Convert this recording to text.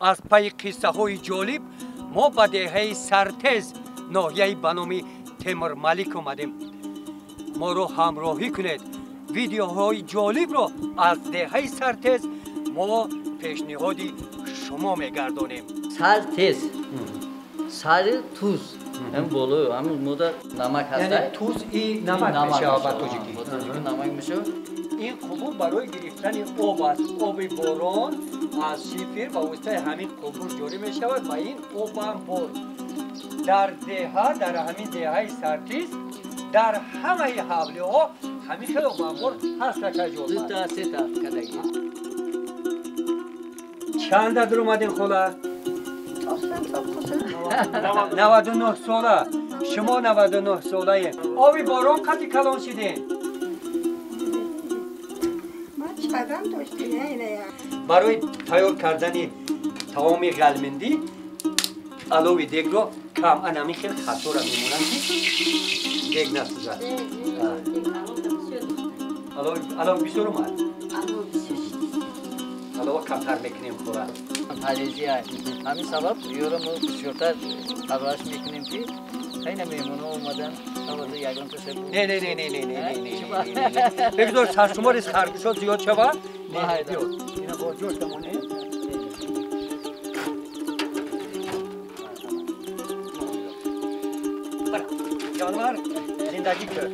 Аз пайи қиссаҳои ҷолиб мо ба деҳаи Сартез, ноҳияи ба номи Темурмалик омадем. Моро ҳамроҳӣ кунед. Видеоҳои ҷолибро аз деҳаи Сартез мо пешниҳоди шумо мегардонем. Сартез, сари туз, ҳам боло, ҳам мода намак ҳаст. Яъне туз и намак мешавад ба тоҷикӣ. Ба тоҷикӣ намак мешавад. Ин қубур барои гирифтани об аст. Оби борон аз шифер ба воситаи ҳамин қубур ҷорӣ мешавад ва ин обанбор дар деҳа, дар ҳамин деҳаи Сартез, дар ҳамаи ҳавлиҳо ҳамин хел обанбор ҳаст. Акаҷон, дута сета кадаги. Чанд дар омадем, хола? 99 сола. Шумо 99 солае. Оби борон қати калон шидем. Барои тайёр кардани таоми ғалминдӣ алови дегро кам анами хел хатора мемонам, ки дег насӯзад. Алов бисёр омад, алова камтар мекунем, хола. Аллергия. Ҳамин сабаб ёро мо бисёртар парвариш мекунем, ки хайна меҳмонҳо омадан, ягон таша. Не, не, не, не, не, не, не, не, бигзор саршумори харгӯшҳо зиёд шавад. Не, биё, ина бо ҷош дамоне. Ҷонвар зиндагӣ кар.